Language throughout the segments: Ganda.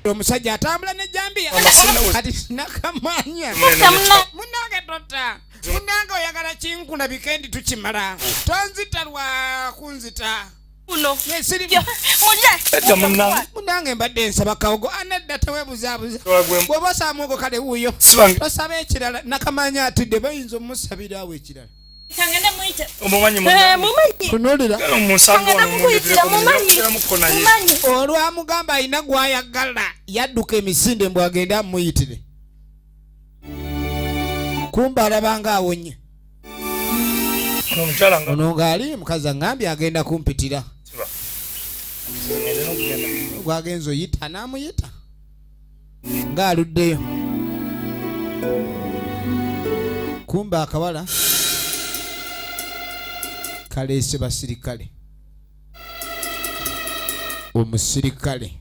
Omusajja atambula nejambiya kati nakamanya munange tota munange oyagala kinkulabike ndi tukimala tonzita lwa kunzita munange mbadde nsaba kawogo anadda tewebuzaabuza bwoba osaba muwogo kale wuuyo tosaba ekirala nakamanya atidde bayinza omusabira awo ekirala. Tunulira olwamugamba alina gwayagala yadduka emisinde mbu agende amuyitire kumbe alabanga awonye. Ono ng'ali mukazi aŋŋambye agenda kumpitira gwagenza oyita n'amuyita ng'aluddeyo kumbe akawala kaleese basirikale omusirikale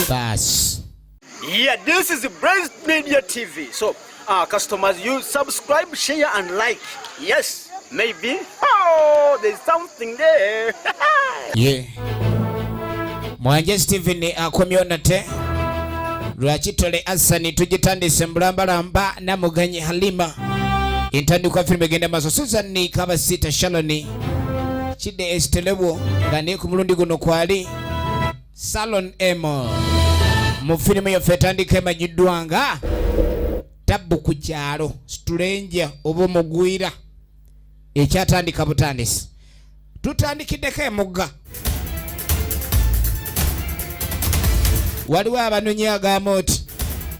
baasi. Yeah, this is Brains Media TV. So, customers, you subscribe, share, and like. Yes, maybe. Oh, there's something there. Yeah. Mwanje Stephen akomyewo nate lwakitole Asani tugitandise mbulambalamba Namuganyi Halima entandikwa firimu egenda maaso Susan Kabasita Shaloni Kidde Estelebwo nga naye ku mulundi guno kwali Salon M mu firimu yaffe etandika emanyiddwa nga Tabbu ku kyalo Stranger oba omugwira ekyatandika butandisi tutandikiddeko emugga waliwo abanonyi agamba oti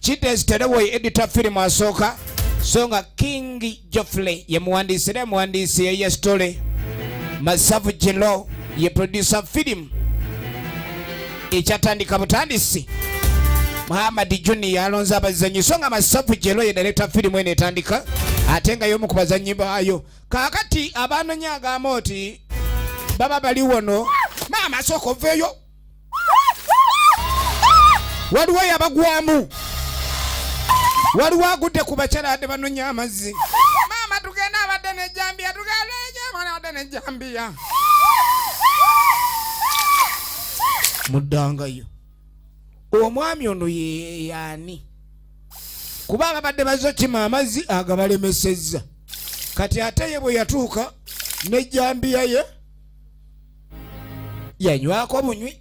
Kiddes Terewoyi editor firimu asooka so nga King Geoffrey ye muwandiisi era muwandiisi ye story Masavu Jelo ye producer firimu ekyatandika butandisi Muhammad Junior alonze abazannyi so nga Masavu Jelo ye director firimu eno etandika ate nga y'omu ku bazannyi baayo. Kaakati abanonya agamba oti baba bali wono maama sooka oveeyo waliwo yabagwamu waliwo agudde ku bakyala adde banonya amazzi maama tugenda abadde nejambiya tugenda abadde nejambiya muddangayo omwami ono yeyaani kuba ababadde bazze okima amazzi agabalemesezza kati ate ye bwe yatuuka nejambiya ye yanywako bunywi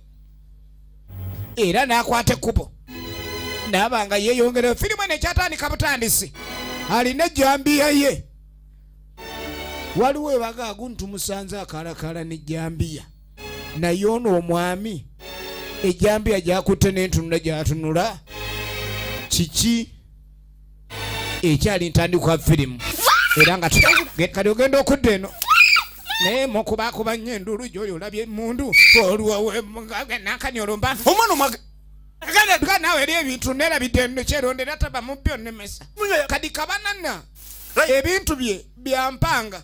era n'akwata ekkubo naaba nga yeeyongera firimu eno ekyatandika butandisi alina ejambiya ye waliwo ebaga aguntu musanze akalakala n'ejambiya naye ono omwami ejambiya gyakutte n'entunula gyatunula kiki ekyali ntandikwa firimu era nga kati ogenda okudda eno naye mukubakuba nnyo enduulu gyoyo olabye emundu olwonankani olumba omwana omwaga naawe eri ebintu nerabidde nkyerondera taba mubbi onnemesa kadi kabanana ebintu bye byampanga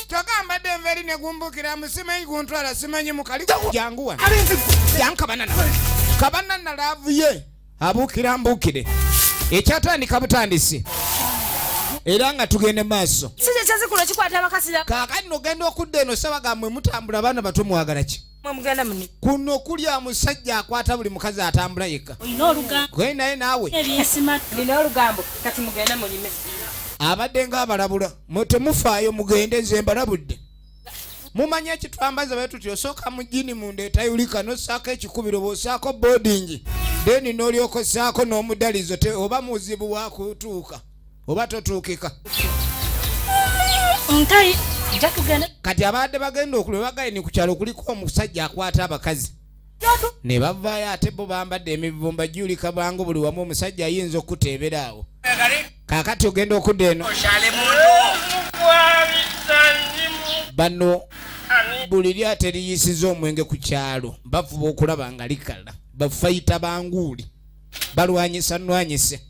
kyokka mbadde enva eri negumbukira musimanyi guntwala simanyi mukali janguwa jangu kabanana kabanana laavu ye abuukira mbuukire ekyatandika butandisi era nga tugende maaso kaakati nogenda okudda eno sabaga mwe mutambula abaana bato mwagala ki kuno kulya musajja akwata buli mukazi atambula yekka gwe naye naawe abadde nga abalabula mwe temufaayo mugende nze mbalabudde mumanyi ekitwambaza bwe tuti osooka mu jini munda etayulika nosaako ekikubiro bw'osaako boodingi then n'olyoka ossaako n'omudalizo oba muzibu wakutuuka oba totuukika kati abadde bagenda okulima bagaye ku kyalo kuliko omusajja akwata abakazi ne bavaayo ate bo bambadde emivumba giwulika bwangu buli wamu omusajja ayinza okukuteebera awo kaakati ogenda okudda eno bano buli lyato eriyisiza omwenge ku kyalo bafuba okulaba nga likala bafayita banguuli balwanyisa nwanyise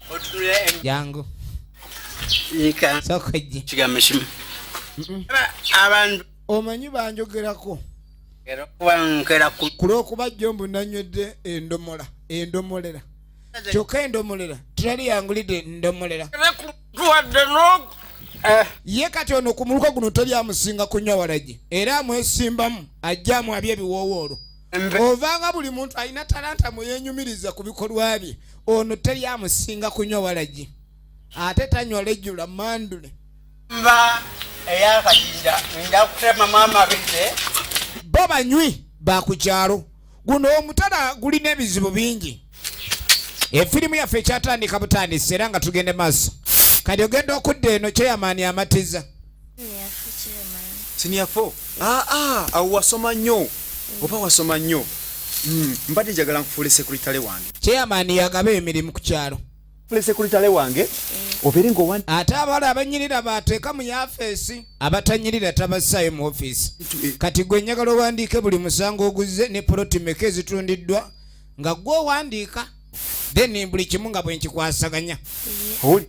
jangu sokojje omanyi banjogerako kulwokuba jjo mbu nanywedde endomola endomolera kyokka endomolera teyali yangulidde ndomolera ye kati ono ku muluka guno teri amusinga kunywa walagi era amwesimbamu ajja amwabye ebiwoowo olwo. Ovanga buli muntu alina talanta mweyenyumiriza ku bikolwa bye. Ono teri amusinga kunywa walagi, ate tanywa lejjula mandule. Mba eyakajinja nja kutemamu amabizze. Bo banywi ba ku kyalo. Guno omutala gulina ebizibu bingi. Efirimu yaffe ekyatandika butandisi era nga tugende maaso. Kati ogenda okudda eno chairman amatiza. Senior 4. Ah ah, awo wasoma nnyo. Oba wasoma nnyo. Mbadde njagala nkufuule secretary wange. Chairman yagaba emirimu ku kyalo. Fuule secretary wange obeere ng'owa Ate abawala abanyirira bateeka mu yafeesi, abatanyirira tabassaayo mu ofiisi. Kati gwe njagala owandiike buli musango oguzze ne poloti meka ezitundiddwa nga gwe owandiika, then buli kimu nga bwe nkikwasaganya.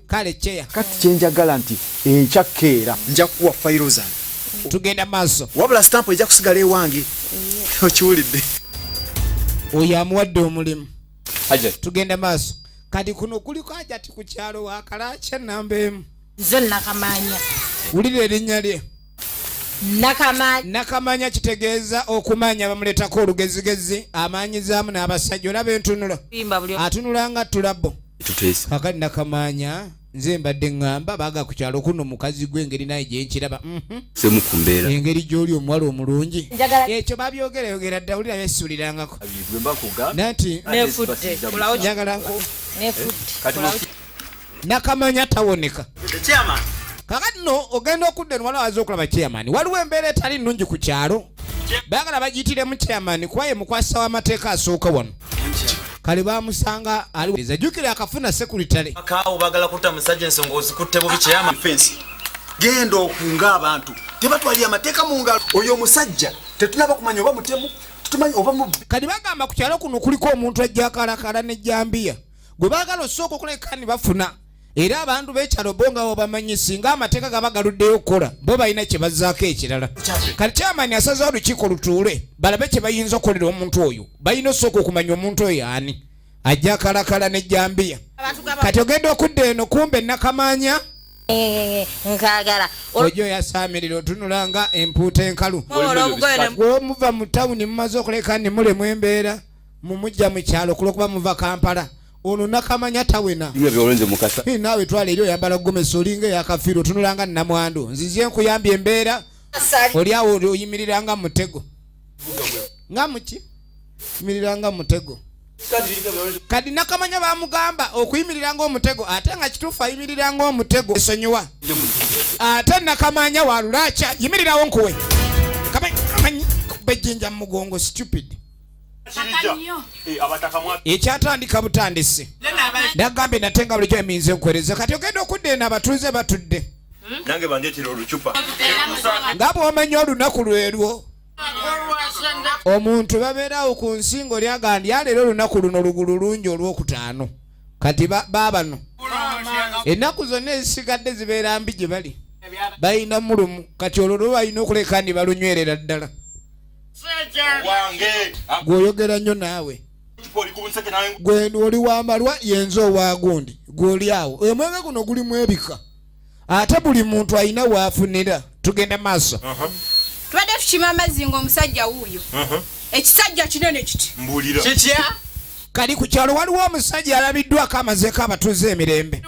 Kale chair. Kati kyenjagala nti enkya keera nja kukuwa fayiro zange. Tugenda maaso. Wabula stamp ejja kusigala ewange. Okiwulidde? Oyo amuwadde omulimu. Hajat. Tugenda maaso. Kati kuno kuliko Hajati ku kyalo wakalakya namba emu. Nze Nakamanya. Wulira erinnya lye. Nakamanya. Nakamanya kitegeeza okumanya, bamuleetako olugezigezi, amaanyizaamu n'abasajja. Olaba entunula. Bimba buli Atunula nga tulabo. Tuteesa. Kakati Nakamanya, nze mbadde ŋŋamba baaga ku kyalo kuno mukazi gwe engeri naye gye nkiraba. Semu ku mbeera. Engeri gy'oli omuwala omulungi. Njagala Ekyo babyogerayogera dda, wulira besuulirangako. Gwe mba nkugamba. Nanti Nefudde. Kulawo njagala nefudde. Kati Kulawo Nakamanya tawoneka. Chairman. Kakati nno ogenda okudda eno waliwo aza okulaba chairman. Waliwo embeera etali nnungi ku kyalo. Baagala bagiyitiremu chairman kuba ye mukwasa w'amateeka asooka wano. Kale bamusanga ali jjukira akafuna secretary. Kaawo baagala kutta musajja, ensonga ozikutte bubi chairman. Fence. Genda okunga abantu tebatwalira amateeka mu ngalo. Oyo omusajja tetunaba kumanya oba mutemu, tetumanyi oba mubbi. Kati bagamba ku kyalo kuno kuliko omuntu ajja akalakala n'ejjambiya gwe baagala osooka okuleka ne bafuna. Era abantu b'ekyalo bo nga bamanyi singa amateeka gaba galuddeyo okukola, bo balina kye bazzaako ekirala. Kati chairman asazeewo olukiiko lutuule balabe kye bayinza okukolera omuntu oyo. Balina osooka okumanya omuntu oyo ani ajja akalakala n'ejjambiya. Kati ogenda okudda eno kumbe Nakamanya Nkagala. Ojo yasaamirira otunula nga empuuta enkalu. Olw'obugoye Gwomuva mu tawuni mumaze okuleka ne mulemu embeera mumujja mu kyalo kulwokuba muva Kampala. Ono Nakamanya tawena. Bimwe byolonze mukasa. Hii, naawe twala eri oyambala gomesi olinga eyakafiiro otunula nga namwandu. Nzize nkuyambye embeera oli awo oyimirira nga mutego. Nga muki? Yimirira nga mutego. Kati Nakamanya bamugamba okuyimirira ng'omutego ate nga kituufu ayimirira ng'omutego. Esonyiwa. Ate Nakamanya wa lulakya yimirirawo nkuwe. Kamanyi bejjinja mu mugongo stupid. Ekyatandika butandisi. Nagambye nate nga bulijjo eminze nkuweereza. Kati ogenda okudda eno abatuuze batudde. Nange bandeetera olucupa. Nga bw'omanya olunaku lwerwo. Omuntu babeerawo ku nsi ng'olyaga ndi leero olunaku luno lugulu lungi olwokutaano. Kati baabano ennaku zonna ezisigadde zibeera mbi gye bali. Balina mulumu kati olwo lwo balina okuleka ndi balunywerera ddala. Wange. Gw'oyogera nnyo naawe. Oli ku nseke nawe. Gwe oli w'amalwa yenze owa gundi. Gw'oli awo. Omwenge guno gulimu ebika. Ate buli muntu alina waafunira. Tugenda maaso. Tubadde tukima amazzi ng'omusajja wuuyo. Ekisajja kinene kiti. Mbuulira. Kitya? Kali ku kyalo waliwo omusajja alabiddwako amazeeko abatuuze emirembe.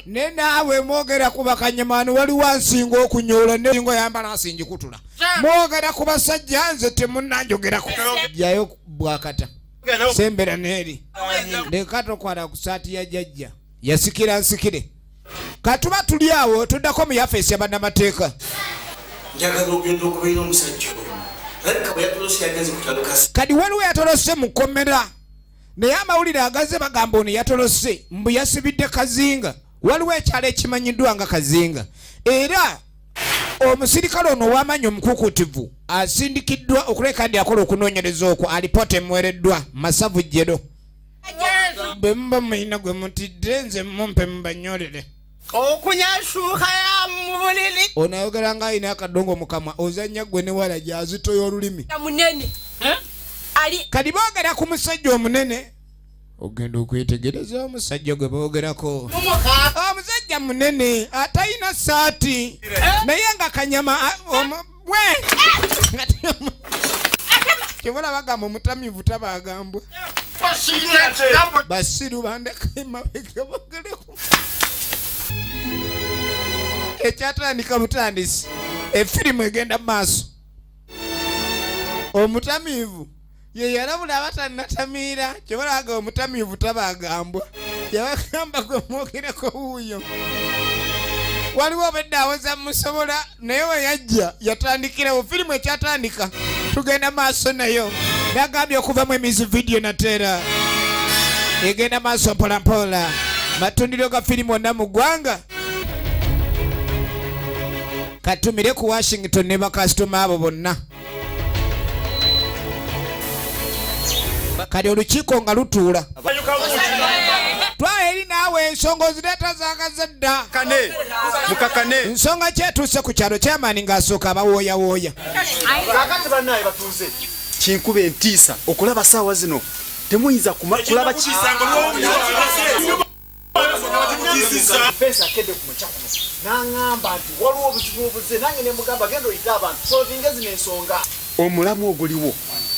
Ne naawe mwogera ku bakanyamaani waliwo ansinga okunyoola nengo yambala nsinjikutula. Mwogera ku basajja nze temunnanjogerako. Jayo bwakata. Sembera neeri. Leka tokwala ku saati ya jjajja. Yasikira nsikire. Katuba tuli awo tuddako mu yafeesi ya bannamateeka. Njagala ogenda okubeera omusajja oyo alabika bwe yatolose yagenze ku kyalo kasi. Kati waliwo yatolose mu kkomera naye amawulire agaze bagamba ono yatolose mbu yasibidde Kazinga. Waliwo ekyalo ekimanyiddwa nga Kazinga era omusirikale ono ow'amaanyi omukukuutivu asindikiddwa okuleka ndi akola okunoonyereza okwo. Alipoota emuweereddwa Masavu Jero. Bwe muba mulina gwe mutidde nze mumpe mubanyolere. Okunyasuuka ya mu buliri. Ono ayogera nga alina akadongo mu kamwa ozannya gwe ne wala gyazitoya olulimi. Munene. Ali Kati boogera ku musajja omunene ogenda okwetegereza omusajja gwe boogerako. Omusajja munene atalina saati naye nga kanyama we. Kyobola bagamba omutamiivu tabagambwa. Basiru bandeka emabega bogereku. Ekyatandika butandisi. Efirimu egenda mu maaso. Omutamiivu ye yalabula abatannatamiira kyobalaga omutamiivu tabagambwa yabagamba gwe mwogereko wuuyo waliwo obedda awoza musobola naye we yajja yatandikirawo firimu ekyatandika tugenda maaso nayo nagambye okuvamu emizi vidiyo nateera egenda maaso mpolampola matundiro ga firimu onna mu ggwanga katumire ku Washington ne bakasitoma abo bonna kati olukiiko nga lutuula twala eri naawe ensonga ozireeta zagaze dda nsonga kyetuuse ku kyalo kyamaani ng'asooka abawooyawooya kakati bannaye batuuze kinkuba entiisa okulaba saawa zino temuyinza kulaba Fensi akedde ku mukya kuno n'aŋŋamba nti waliwo obuzibu obuze nange ne mugamba genda oyite abantu solvinge zino ensonga. Omulamu oguliwo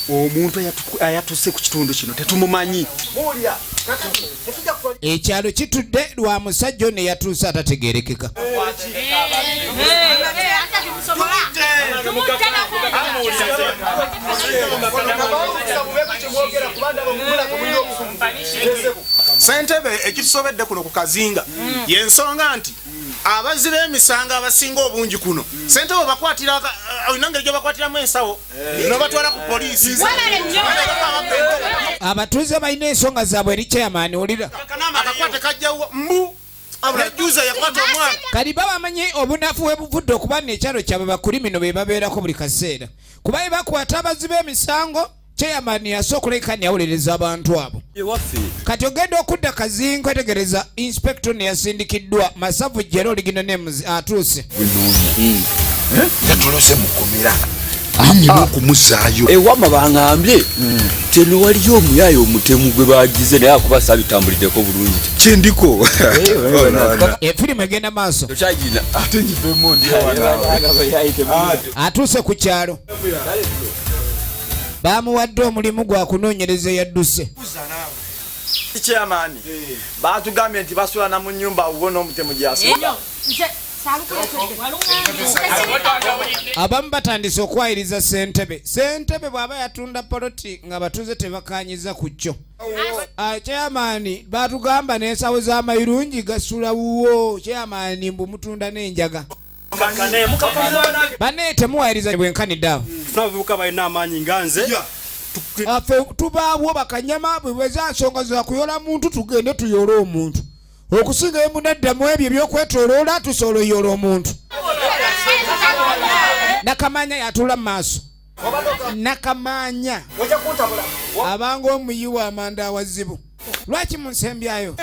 omuntu ayatuse ku kitundu kino tetumumanyi. Muwulira kakati tetujja kukola. Ekyalo kitudde lwa musajja ono eyatuuse atategeerekeka. Ssentebe ekitusobedde kuno ku kazinga yensonga nti abazzi b'emisango abasinga obungi kuno ssentebe obakwatira olina ngeri gyobakwatiramu ensawo nobatwala ku poliisi. Abatuuze balina ensonga zaabwe eri chairman wulira. Akakwate kajjawo mbu juza yakwata omwana. Kati babamanyi obunafu we buvudde okuba n'ekyalo kyabwe bakulimino be babeerako buli kaseera kuba be bakwata abazzi b'emisango. Chairman yasooka okuleka neyawuliriza abantu abo. Kati ogenda okudda kazinga kwetegereza inspector neyasindikiddwa Masavu Jero Original Names atuuse. Yatolose mukomera nnyina okumuzaayo. Ewama bangambye teno waliyo omuyaaye omutemu gwe bagize naye akuba saabitambuliddeko bulungi. Kyendiko. Efirimu egenda maaso. Tokyagina. Ate ngivemu ndi Atuuse ku kyalo. Bamuwadde omulimu gwa kunoonyereza eyadduse. Chairman, batugambye nti basula na mu nnyumba wuwo n'omutemu gy'asula. Abamu batandise okwayiriza ssentebe. Ssentebe bw'aba yatunda poloti ng'abatuuze tebakanyiza ku kyo. Chairman batugamba n'ensawo z'amayirungi gasula wuwo. Chairman mbu mutunda n'enjaga. Banne temuwayiriza bwenkanidde awo. Abavubuka balina amaanyi nga nze. Affe tubaawo bakanyama bwe bweza nsonga za kuyola muntu tugende tuyole omuntu. Okusinga emunaddamu ebyo ebyokwetoloola tusobola oyola omuntu. Nakamanya yatuula mu maaso. Nakamanya abanga omuyiwa amanda awazibu. Lwaki munsembyayo?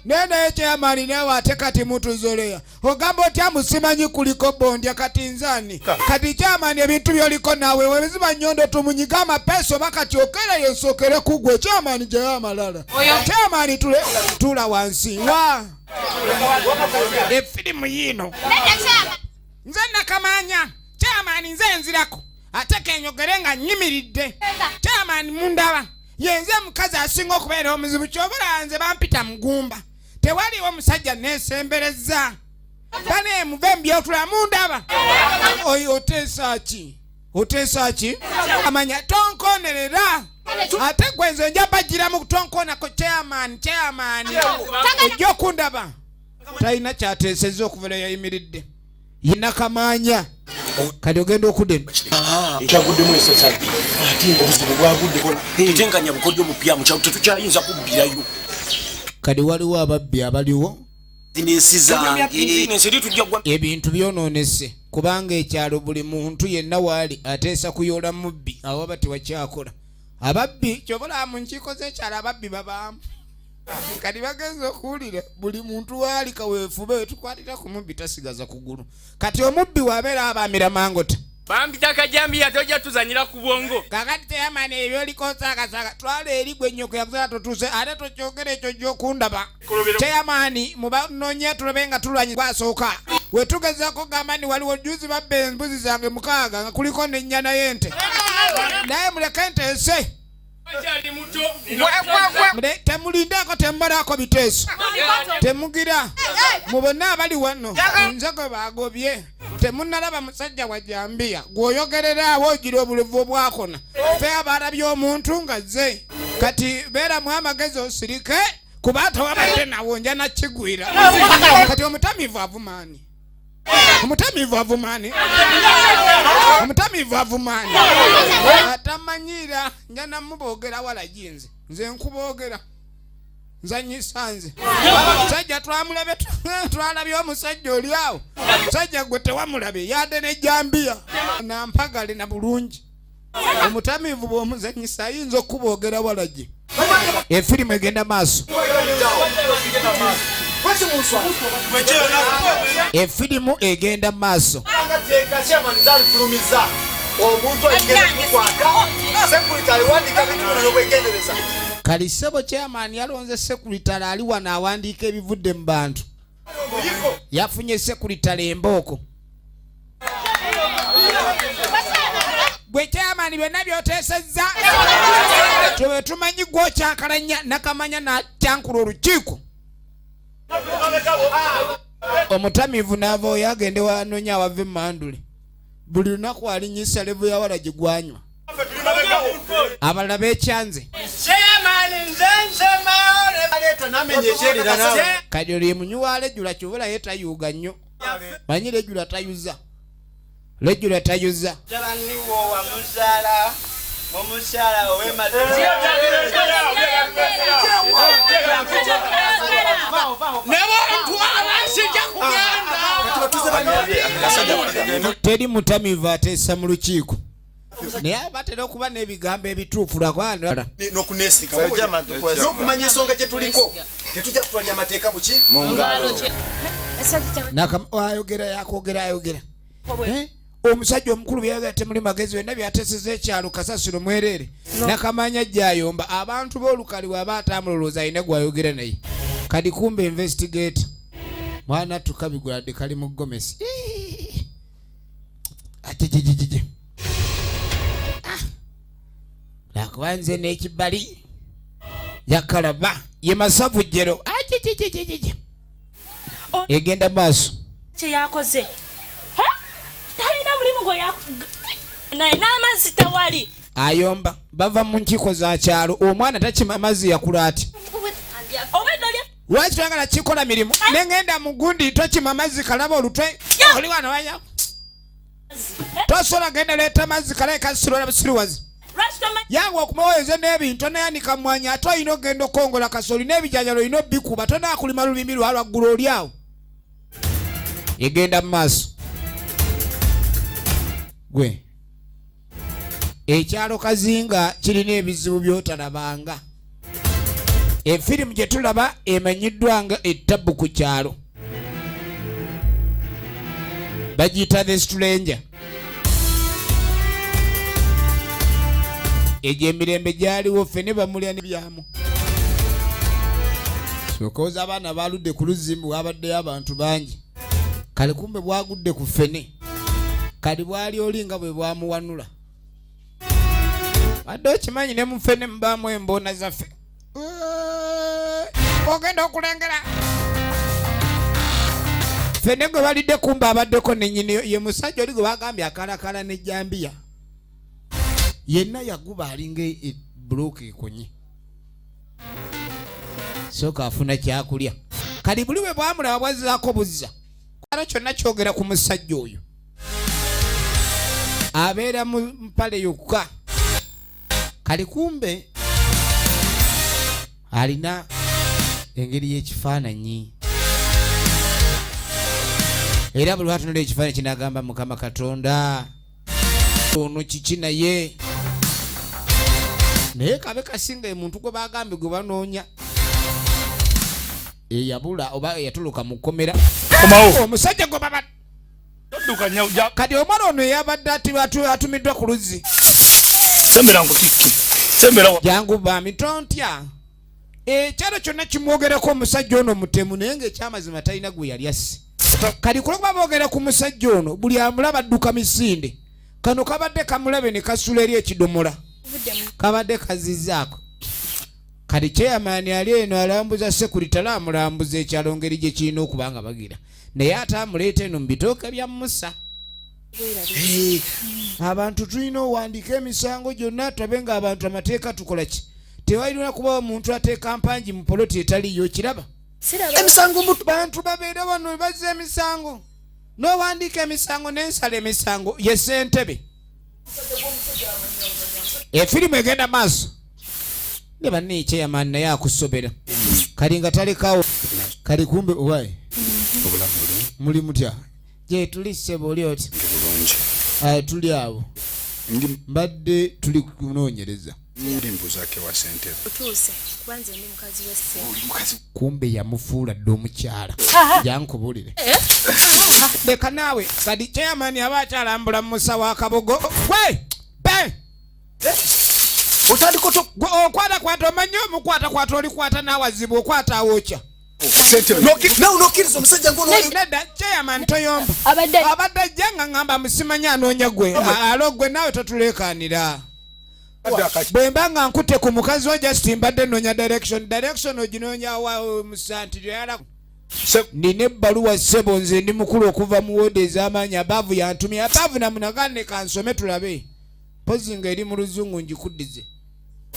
Naye naye chairman naawe ate kati mutuzoleya. Ogamba otya musimanyi kuliko bondya kati nzani? Kati chairman ebintu by'oliko naawe webiziba nnyondo tumunyiga amapeesa oba kati okera yensokere ku gwe chairman gyeyo amalala. Chairman tula wansi wa efirimu yiino. Nze Nakamanya chairman nze nzirako ate kenyogere nga nnyimiridde. Chairman mundaba yenze mukazi asinga okubeera omuzibu kyobula nze bampita mugumba. Tewaliwo musajja neesembereza. Bane muve mbyotula mundaba. Oyo oteesa ki? Oteesa ki? Amanya tonkonerera. Ate gwe nze nja bagiramu tonkonako chairman, chairman. Ojja okundaba. Talina kyateesezza okuva lwe yayimiridde. Ye Nakamanya. Kati ogenda okudda eno. Ekyaguddemu esasa ate obuzibu bwaguddeko. Tetenkanya bukodyo bupya mu kyalo tetukyayinza kubbirayo. Kati waliwo ababbi abaliwo. Bizinensi zange. Ebintu byonoonese kubanga ekyalo buli muntu yenna waali ateesa kuyoola mubbi awaba tewakyakola. Ababbi kyobola mu nkiiko z'ekyalo ababbi babaamu. Kati bagenze okuwulira buli muntu waali kaweefube tukwatira ku mubbi tasigaza kugulu. Kati omubbi wabeera abaamira mangota. Bambita akajambiya tojja tuzanyira ku bwongo. Kakati chairman ebyo oliko saakasaka twala eri gwe nnyoko yakuzaala totuuse ate tokyogera ekyo ojja okundaba. Chairman mubanonye tulabe nga tulwanye gwasooka. We tugezaako kugamba nti waliwo juzi babba embuzi zange 6 nga kuliko n'ennyana y'ente. Naye muleke nteese. Temulindaako, temumalaako biteeso, temugira mu bonna abali wano nze gwe bagobye. Temunnalaba musajja wa jambiya gw'oyogerera awo ogira obulevu obwakona. Ffe abalabye omuntu nga zze kati beeramu amagezi osirike kuba tewabadde nawo nja nakigwira. Kati omutamiivu avumaani? Omutamiivu avumaani? Omutamiivu avumaani? Atamanyiira nja namuboogera walagi. Nze nze nkuboogera nzanyisa nze sajja twamulabe, twalabye omusajja oli awo. Musajja gwe tewamulabye yadde nejambiya nampagale na bulungi. Omutamiivu bw'omuzanyisa ayinza okuboogera walagi. Efirimu egenda maaso, efirimu egenda maaso. Kalisebo chairman yalonze sekuritale ali wano awandiika ebivudde mu bantu. Yafunye sekuritale embooko. Gwe chairman, byonna byoteesezza tube tumanyi gwokyankalanya. Nakamanya nakyankula olukiiko. Omutamiivu naava oyo agende wanonya awava emandule. Buli lunaku alinyisa level yawala gigwanywa, abalala bekyanze. Kati oli munywa lejula kyovula ye tayuuga nnyo. Manyi lejula tayuza, lejula tayuza. Mutabani wo wamuzaala omukyala ow'ematu. Teri mutamiivu ateesa mu lukiiko, naye batera okuba n'ebigambo ebituufu lwakuba n'okunesiga n'okumanya ensonga gye tuliko, tetujja kutwalira amateeka buki. Ayogera yakwogera ayogera. Eh? Omusajja omukulu byayogera temuli magezi, byonna byateeseza ekyalo kasasiro mwereere. Nakamanya jjayomba abantu b'olukali waba atambulolooza alina gwayogera naye. Kati kumbe investigator mwana tukabiguladde kali mu gomesi atijijijiji lwakuba nze n'ekibali yakalaba ye masavu jjero ajijijijiji egenda maaso. Kyeyakoze talina mulimu gwe naye n'amazzi tewali. Ayomba bava mu nkiiko za kyalo. Omwana takima amazzi yakula ati. Obwedda olya. Lwaki toyagala kikola mirimu nengenda mu gundi tokima amazzi kalaba olutwe oli wano wanya tosobola genda leeta mazzi kalabe kasirwala busiriwazi. Lwaki tomanyi? Yange okumawoyeze n'ebintu tonayanika mwanya ate olina okugenda okukongola kasoli n'ebijanjalo olina obikuba tonakulima lulimi lwa lwaggulu oli awo egenda mu maaso. Gwe ekyalo Kazinga kirina ebizibu byotalabanga. Efirimu gye tulaba emanyiddwa nga Ettabu ku Kyalo, bagiyita The Stranger. Egyo emirembe gyaliwo ffene bamulya nebyamu sokooza. Abaana baludde ku luzzi, wabaddeyo abantu bangi. Kale kumbe bwagudde ku ffene, kali bwali oli nga bwe bwamuwanula. Badde okimanyi ne mu ffene mubaamu emboona zaffe. Ogenda okulengera ffene gwe balidde, kumbe abaddeko nenyini ye musajja oli gwe bagambye akalakala nejambiya yenna yaguba alinga ebuloka ekonye. Sooka afuna kyakulya. Kali buli bwe bwamulaba bwazzaako buzza alo kyonna kyogera ku musajja oyo abeera mu mpale yokka. Kali kumbe alina engeri y'ekifaananyi, era buli lwatunula ekifaananyi kinagamba, Mukama Katonda, ono kiki? Naye naye kabe kasinga emuntu gwe bagambye gwe banoonya eyabula oba eyatuluka mu kkomera, omusajja gwe baba. Kati omwana ono eyabadde atumiddwa ku luzzi. Sembera nkutikke, sembera. Jangu bami, tontya. Ekyalo kyonna kimwogerako omusajja ono mutemu, naye ngaekyamazima talina gwe yali asse. Kati kulwokuba boogera ku musajja ono, buli amulaba adduka misinde. Kano kabadde kamulabe ne kasula eri ekidomola, kabadde kazizaako. Kati chairman ali eno alambuza sekuritale, amulambuza ekyalo ngeri gye kirina okuba nga bagira, naye ate amuleeta eno mu bitooke bya Musa. Abantu tulina owandiika emisango gyonna, tulabe nga abantu amateeka tukola ki. Tewalina kubawo muntu ateeka mpangi mu poloti etaliyo, kiraba emisango. Bantu babeere wano bazza emisango, n'owandiika emisango n'ensala emisango. Ye ssentebe. Efirimu egenda maaso ne banne. Chairman naye akusobera kali nga talekawo kali kumbe owaye. Obulamu bulungi? Muli mutya? Gye tuli, ssebo, oli oti? Bulungi. Tuli abo. Ndi Mbadde tuli kunoonyereza. Ndi mbuzaako ewa ssentebe. Otuuse kuba nze ndi mukazi w'essente. Kumbe yamufuula dde omukyala. Jankubuulire, leka naawe. Kati chairman aba akyalambula mu musa wa kabogo we be. Otandika oto. Gwe okwatakwata, omanyi omukwatakwata, olikwata n'awazibu, okwata awokya. Nawe nokkiriza omusajja ngono? Nedda chairman, toyomba. Abadde Abadde ajja nga ŋŋamba musimanyi anoonya gwe. Alo gwe naawe totuleekaanira. Bwe mba nga nkutte ku mukazi wa, just mbadde noonya direction. Direction oginoonya wa musanti yala. Nina ebbaluwa ssebo, nze ndi mukulu okuva mu wodi ez'amaanyi. Abaavu yantumye, abaavu namunagane kansome tulabe, pozi nga eri mu luzungu ngikuddize.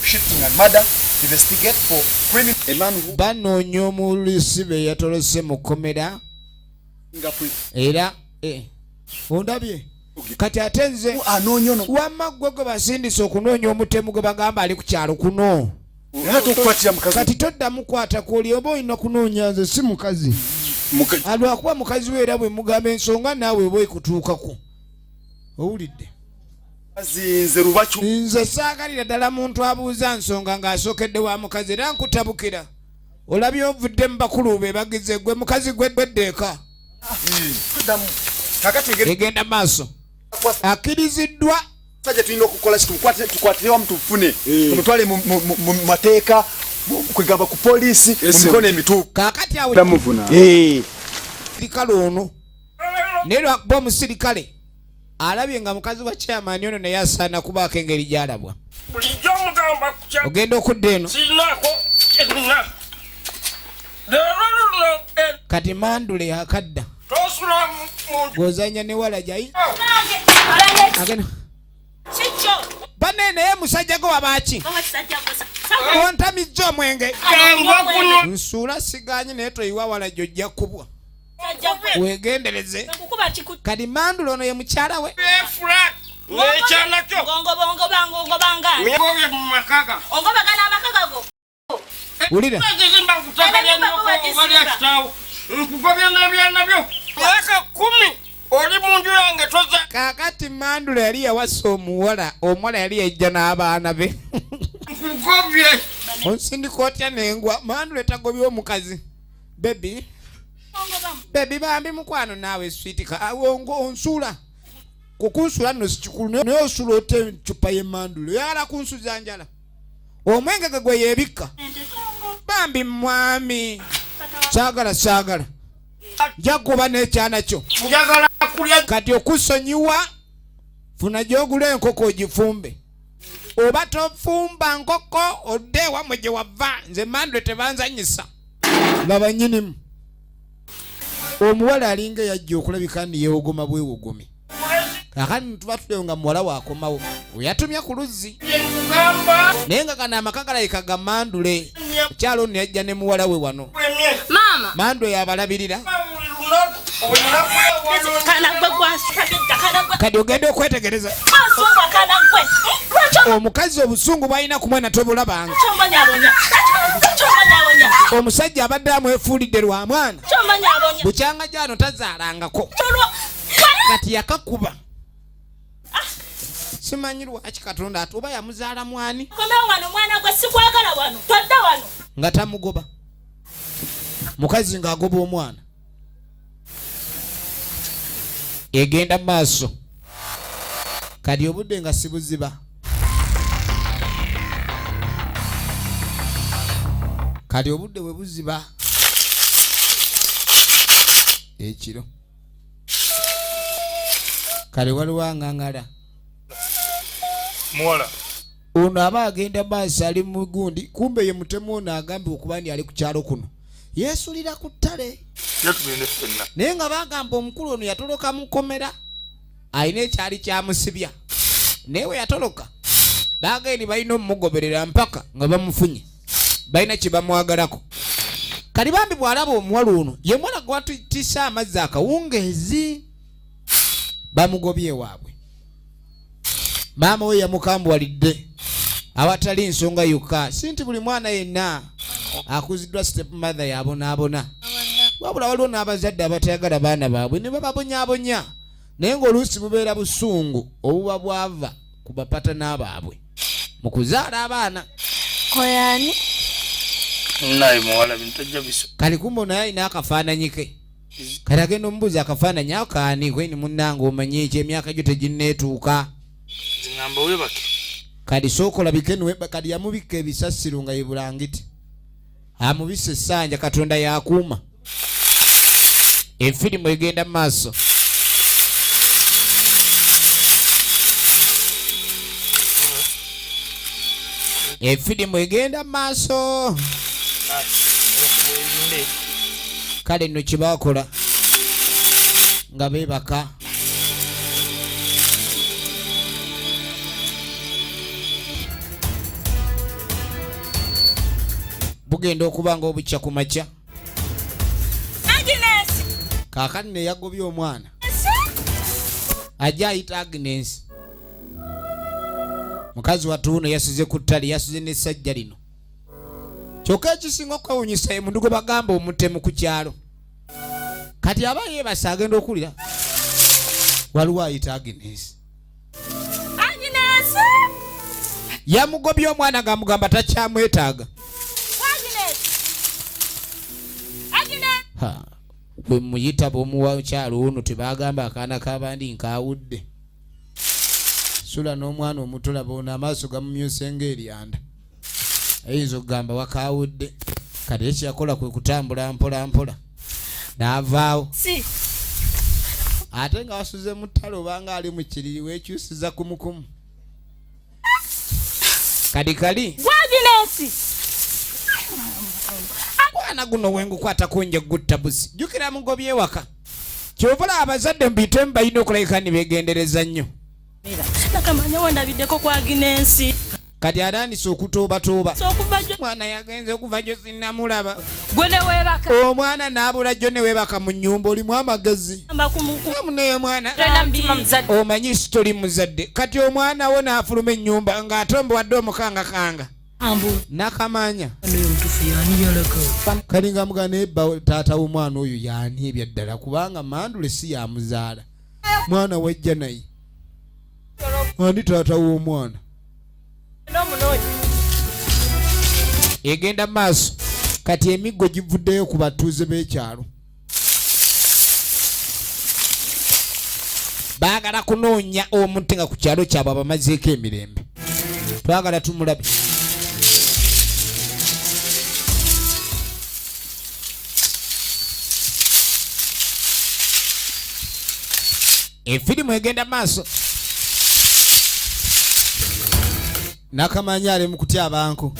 Shooting and murder, investigate for criminal a man who Banoonya omulusibe yatolose mu kkomera. Era ondabye kati ate nze anoonya ono. Wamma ggwe gwe basindise okunoonya omutemu gwe bagamba ali ku kyalo kuno. Naye ate okukwatira mukazi. Kati toddamu kwata kwoli, oba olina kunoonya nze, si mukazi. Alwakuba mukazi we, era bwe mugamba ensonga naawe oba ekutuukako, owulidde? Nze lubaki. Nze saagalira ddala muntu abuuza nsonga ng'asookedde wa mukazi, era nkutabukira. Olabye ovudde mu bakulu be bagize gwe mukazi gwe gweddeeka. Tuddamu kakati engeri Egenda maaso, akkiriziddwa. Sajja tulina okukola ki? Tukwatire wamu, tufune tumutwale mu mateeka, kwegamba ku poliisi, mu mikono emituufu. Kaakati awo Tamuvuna. Sirikale ono naye lwakuba omusirikale alabye nga mukazi wa chairman ono naye asaana kubaako engeri gy'alabwa. Bulijjo mugamba kukya. Ogenda okudda eno. Sirinaako kyenina leero luno. Kati mandule yakadda. Tosula mu Gw'ozanya ne walajayi agenda. Kikyo. Bane, naye musajja gwe wabaaki? Omusajja gwe. Ontamizza omwenge. Gangwa kunywa. Nsuula siganye, naye toyiwa walajja, ojja kubwa. Musajja gwe. Wegendereze. Nkukuba kiku. Kati mandule ono ye mukyala we. Efula n'ekyana kyo. Ngongobongobanga ngongobanga. Ngobye mu makaga. Ongobagana amaka gago. Wulira. Zizimba ku ttaka lya nnyoko oba lya kitaawo, nkugobya n'ebyana byo myaka 10 oli mu nju yange toza. Kaakati mandula yali yawasa omuwala, omuwala yali yajja n'abaana be. Nkugobye. Onsindika otya nengwa? Mandula tagobye omukazi. Baby, baby, bambi mukwano, naawe sweetie, onsuula kukunsuula nno si kikulu, naye osula otya ecupa y'emandula? Oyagala kunsuza njala? Omwenge ge gwe yeebikka. Bambi mwami, saagala, saagala, nja kuba n'ekyana kyo. Njagala kulya. Kati okusonyiwa, funa gy'ogula enkoko ogifumbe, oba tofumba nkoko odde ewammwe gye wava. Nze mandule tebanzanyisa. Laba nnyinimu omuwala alinga eyajja okulabika ndi yeewogoma bwewogomi. Kakati tuba tuleyo nga muwala waakomawo weyatumya ku luzzi. Nkugamba. Naye nga kano amaka galabika ga mandule. Mukyalo ono yajja ne muwala we wano. Maama. Mandule yabalabirira. Buli lunaku olunaku wano. Kana gwe gwansukagedda kana gwe. Kati ogenda okwetegereza. Wansumba kana gwe. Lwaki Omukazi obusungu bwalina ku mwana tobulabanga. okyombanyabonya? Kyombanyabonya. Omusajja abadde amwefuulidde lwa mwana. Kyombanyabonya. Bukyanga gyano tazaalangako. Tolwa. Kati yakakuba, simanyi lwaki Katonda ate oba yamuzaala mwani. Komewo wano mwana gwe, sikwagala wano. Todda wano. Nga tamugoba, mukazi ng'agoba omwana. Egenda mu maaso. Kati obudde nga sibuziba, kati obudde bwe buziba ekiro, kale waliwo aŋŋaŋala. Muwala. Ono aba agenda maaso ali mu gundi, kumbe ye mutemu ono agambibwa okuba nti ali ku kyalo kuno yeesulira ku ttale. Era tugende ffenna. Naye nga bagamba omukulu ono yatoloka mu kkomera, alina ekyali kyamusibya, naye we yatoloka bagendi balina omumugoberera mpaka nga bamufunye, balina kye bamwagalako. Kati bambi bw'alaba omuwala ono ye muwala gwatutisa amazzi akawungeezi, bamugobye ewaabwe. Maama we yamukambuwalidde awatali nsonga yokka, si nti buli mwana yenna akuziddwa step mother yabonaabona, wabula waliwo n'abazadde abatayagala baana baabwe ne bababonyaabonya, naye ng'oluusi bubeera busungu obuba bwava ku bapatana baabwe mu kuzaala abaana. Koyani? Naye muwala bintu tajja biso. Kali kumbe naye alina akafaananyi ke, kati agenda omubuuza akafaananyi ako kaani kweni munnange, omanye ekyo emyaka gyo teginneetuuka. Zingamba weebake. Kati sooka olabike niwe, kati yamubikka ebisasiro nga ye bulangiti, amubisse essanja, Katonda yakuuma. Efirimu egenda mu maaso. Efirimu egenda mu maaso. Kale nno kye baakola nga beebaka, bugenda okuba nga obukya ku makya. Agnes! Kaakati ne yagobye omwana ajja ayita Agnes. Mukazi wattu wuno yasuze ku ttale, yasuze n'essajja lino. Kyokka ekisinga okwewuunyisa ye muntu gwe bagamba omutemu ku kyalo. Kati aba yeebase agenda okuwulira waliwo ayita Agnes. Agnes! Yamugobye omwana ng'amugamba takyamwetaaga. Agnes! Agnes! Ha, bwe muyita b'omuwa kyalo ono tebagamba akaana k'abandi nkaawudde. Sula n'omwana omuto laba ono amaaso gamumyuse ng'eryanda. Ayinza okugamba wakaawudde. Kati ekyo yakola kwe kutambula mpola mpola n'avaawo. Si. Ate nga wasuze mu ttale obanga ali mu kiriri weekyusiza kumukumu. Kadi kali. Agnes! Mwana guno wengukwatako nja gutta busi. Jjukira mugobye ewaka. Kyova olaba abazadde mu bintu ebimu balina okulabika ne beegendereza nnyo. Nakamanya wandabiddeko ku Agnes. Kati atandise okutoobatoba. So okuva gyo- Mwana yagenze okuva gyo sinnamulaba. Gwe ne weebaka. Omwana n'abula gyo ne weebaka mu nnyumba, olimu amagezi. Amba ku muku. Naye mwana. Tolina mutima muzadde. Omanyi si toli muzadde. Kati omwana wo n'afuluma ennyumba ng'ate omuwadde omukangakanga. Ambu. Nakamanya. Oyo omutuufu y'ani yalaga? Kali nga mugana naye bba taata w'omwana oyo y'ani ebya ddala, kubanga Mandule si yamuzaala. Mwana wajja naye. Ani taata w'omwana? Egenda maaso. Kati emiggo givuddeyo ku batuuze b'ekyalo. Baagala kunoonya omuntu nga ku kyalo kyabwe abamazeeko emirembe. Twagala tumulabe. Efirimu egenda maaso. Nakamanya ali mu kutya abantu.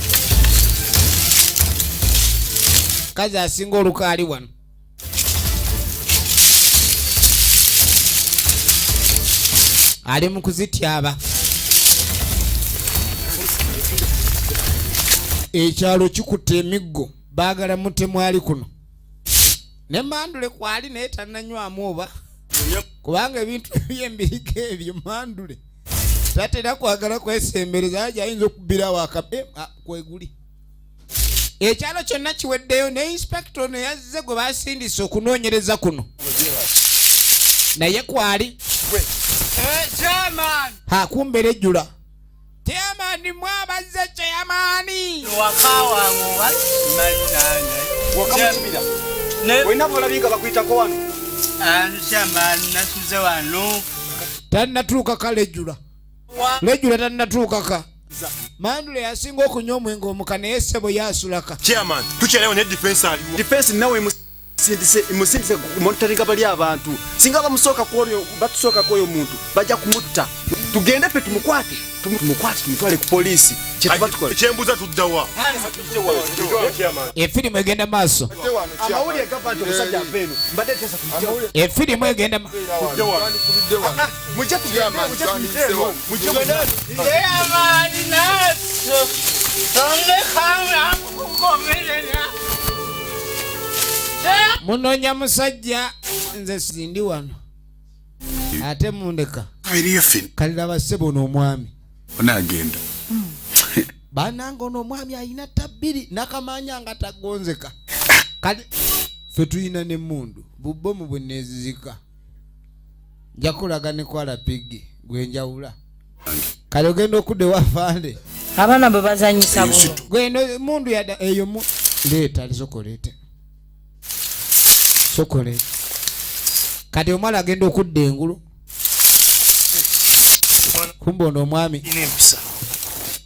Kazi asinga olukaali wano. Ali mu kuzityaba. Ekyalo kikutte emiggo, baagala mutemu ali kuno. Ne Mandule kwali naye tannanywamu oba. Kubanga ebintu eby'embiriko ebyo Mandule tatera kwagala kwesembereza, aje ayinza okubbirawo akabe, kweguli. Ekyalo kyonna kiweddeyo ne inspector ono yazze gwe basindise okunoonyereza kuno. Naye kwali. Chairman! Ha, kumbe lejjula. Chairman, mwabazze chairman. Waka wange oba simanyi nange. Waka mukibira. Olina bw'olabye nga bakuyitako wano? Chairman, nasuze wano. Tannatuuka ka lejjula. Lejjula tannatuuka ka. Mandule yasinga okunywa omwenge omuka naye ssebo yasulaka. Chairman, tukyaliwo ne defense aliwo. Defense nawe musindise monitoringa bali abantu. Singa bamusooka ku oyo, batusooka ku oyo muntu, bajja kumutta. Tugende ffe tumukwate. Tumukwate tumutwale ku poliisi. Kyetuba tukola. Ekyembuza tuddawa. Efirimu egenda maaso. Amawulire gava nti omusajja ava eno. Mbadde nteesa tumugye. Efirimu egenda Mujje tugende, mujje tuyite eno. Mujje Munoonya musajja nze sindi wano. Ate mundeka. Kalira bassebo ono omwami. Onaagenda. Bannange ono omwami alina tabbiri nakamanya nga tagonzeka. Kale ffe tulina n'emmundu bubomu bwe neezizika. Nja kulaga ne kwala pigi gwe njawula. Kale ogenda okudda ewa Fande. Abaana bwe bazannyisa buno. Gwe eno emmundu yadda eyo leeta lisooka oleete. Sooka oleete. Kati omuwala agenda okudda engulu. Kumbe ono omwami. Nnina empisa.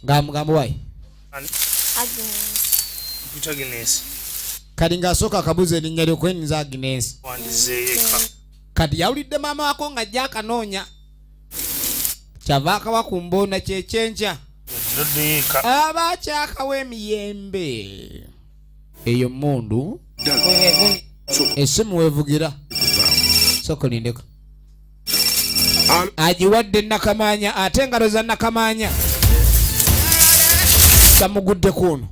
Ng'amugamba wayi? Ani? Agnes. Mpita Agnes. Kati ng'asooka akabuuza erinnya lyo kwenyinza Agnes. Wandizeeyo eka. Kati yawulidde maama wako ng'ajja akanoonya. Kyava akawa ku mboona kyekyenkya. Nziddeyo eka. Aba akyakawa emiyembe. Eyo mmundu. Essimu weevugira. Sooka olindeko. Agiwadde Nakamanya ate engalo za Nakamanya zamuguddeko ono.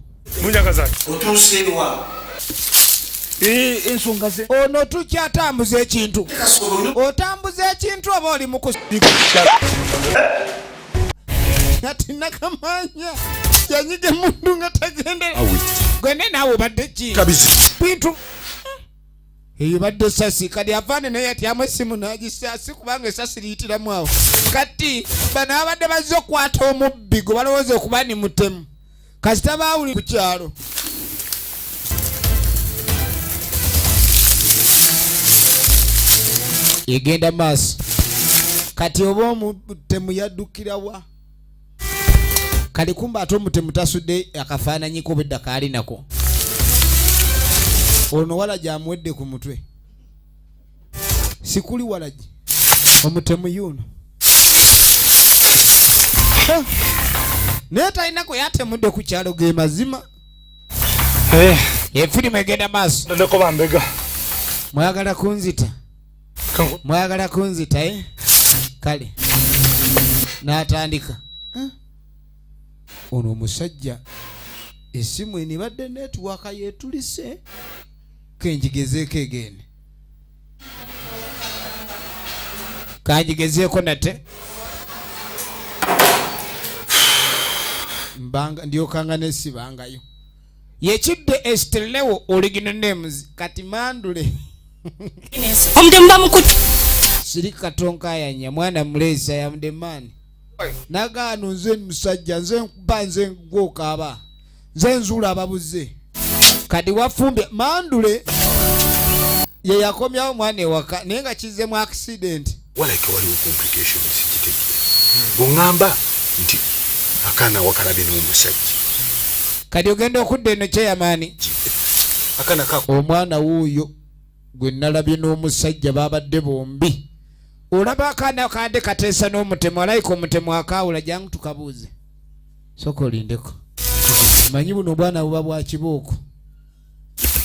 Otuuseewa. Ensonga ze. Ono tukyatambuza ekintu. Otambuza ekintu oba oli mu Kati Nakamanya yanyiga emundu nga tagendera. Awe. Gwe ne naawe obadde ki? Kabizi. Bintu. Eyo badde essasi kati avaane naye yatyamu essimu n'agisaasi kubanga essasi liyitiramu awo. Kati bano abadde bazze okukwata omubbi gwe balowooza okuba ni mutemu. Kasita baawuli ku kyalo. Egenda maaso. Kati oba omutemu yaddukira wa? Kali kumba ate omutemu tasudde akafaananyi ko obwedda kaali nako. Ono walagi amuwedde ku mutwe. Sikuli walagi. Omutemu yuno. Ha! Naye talina kwe yatemudde ku kyalo ge mazima. Efirimu egenda maaso. Ndeko bambega. Mwagala kunzita. Kangu. Mwagala kunzita, eh? Kale. N'atandika. Ono omusajja essimu eno ebadde netiwaaka yeetulise. Kenjigezeeko egende. Kanjigezeeko nate. Mbanga ndyokanga nesibangayo. Yekidde Esteleo original names kati mandule. Omutemu bamukutte. Siri katonkayanya mwana mulezi I am the man. Nagaano nze musajja nze nkuba nze gwokaaba. Nze nzuula ababuze. Kati wafumbye mandule ye yakomyawo omwana ewaka naye nga kizzemu accident. Walabika waliwo complications kitegeera. Bw'oŋŋamba nti akaana wakalabye n'omusajja. Kati ogenda okudda eno chairman. Akaana kako. Omwana wuuyo gwe nalabye n'omusajja babadde bombi. Olaba akaana kadde kateesa n'omutemu, alayika omutemu akaawula, jangu tukabuuze. Sooka olindeko. Manyi buno obwana buba bwa kibooko.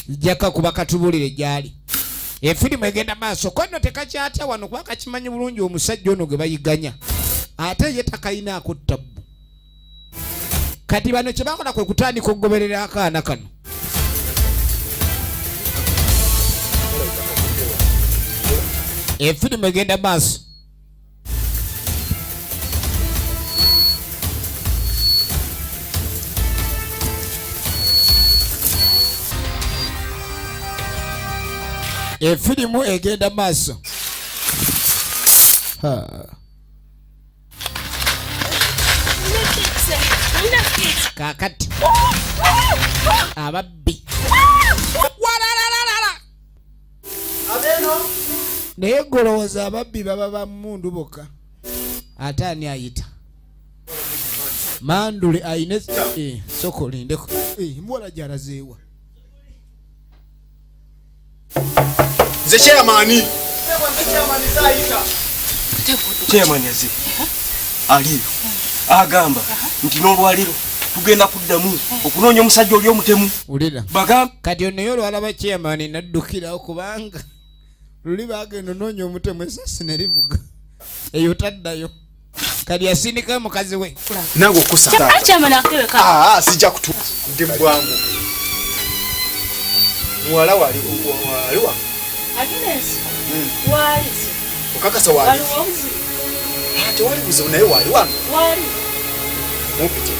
Jjaka kuba katubulire gy'ali. Efirimu egenda maaso, ko nno tekakyatya wano kuba kakimanyi bulungi omusajja ono gwe bayiganya. Ate ye takayinaako ttabbu. Kati bano kye bakola kwe kutandika okugoberera akaana kano. Efirimu egenda maaso. Efirimu egenda maaso. Ha. Kaakati ababbi walalalala. Naye golowooza ababbi baba ba mmundu bokka. Ate ani ayita? Mandule ayine sooka olindeko. Muwala gy'alazeewa. Nze chairman. Chairman yaze. Ali agamba nti n'olwaliro tugenda kuddamu okunoonya omusajja oli omutemu. Wulira. Bagamba kati ono ye olwalaba chairman n'addukirawo kubanga luli bagenda onoonya omutemu essasi ne livuga. Eyo taddayo. Kati yasindikayo mukazi we. Nange okusaba. Chairman akebeka. Sijja kutu. Ndi mbwangu. Muwala wali waliwa. Agnes. Wali. Okakasa wali. Waliwo obuzibu. Tewali buzibu naye wali wano. Wali. Mupite.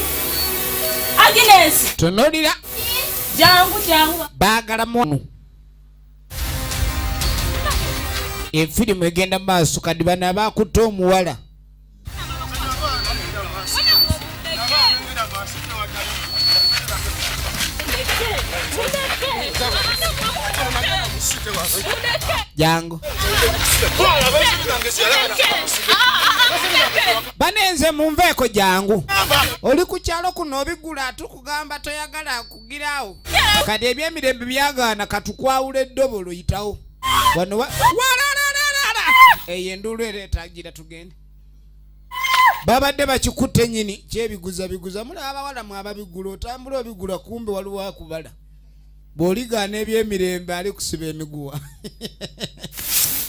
Agnes. Tonolira. Jangu jangu. Baagala munu. Efirimu egenda maaso kati bano abakutte omuwala. Jangu. Banenze munveeko jangu. Oli ku kyalo kuno obigula tukugamba toyagala kugiraawo. Kati ebyemirembe byagaana katukwawula eddobolo yitawo. Wano walalalala. Eyo enduulu ereetagira tugende. Babadde bakikutte nnyini kyebiguza biguza mulaba abawala mwe ababigula otambula obigula kumbe waliwo akubala. Bw'oligaana ebyemirembe ali kusiba emiguwa.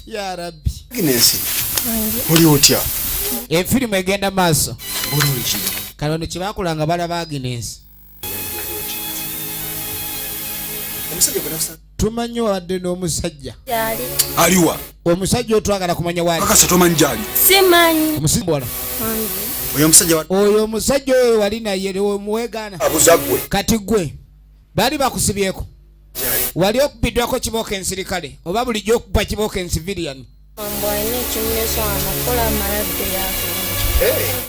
Ya Rabbi. Agnes. Oli otya? Efirimu egenda maaso. Bulungi. Kale ono kye baakolanga balaba Agnes. Tumanyi wadde n'omusajja. Aliwa. Omusajja otwagala kumanya wali. Kakasa tomanyi gy'ali. Simanyi. Omusajja. Oyo omusajja Oyo omusajja oyo wali naye omuwegaana. Abuza ggwe. Kati ggwe. Baali bakusibyeko. Wali okubiddwako kibooko ensirikale oba bulijjo okuba kibooko ensivilian.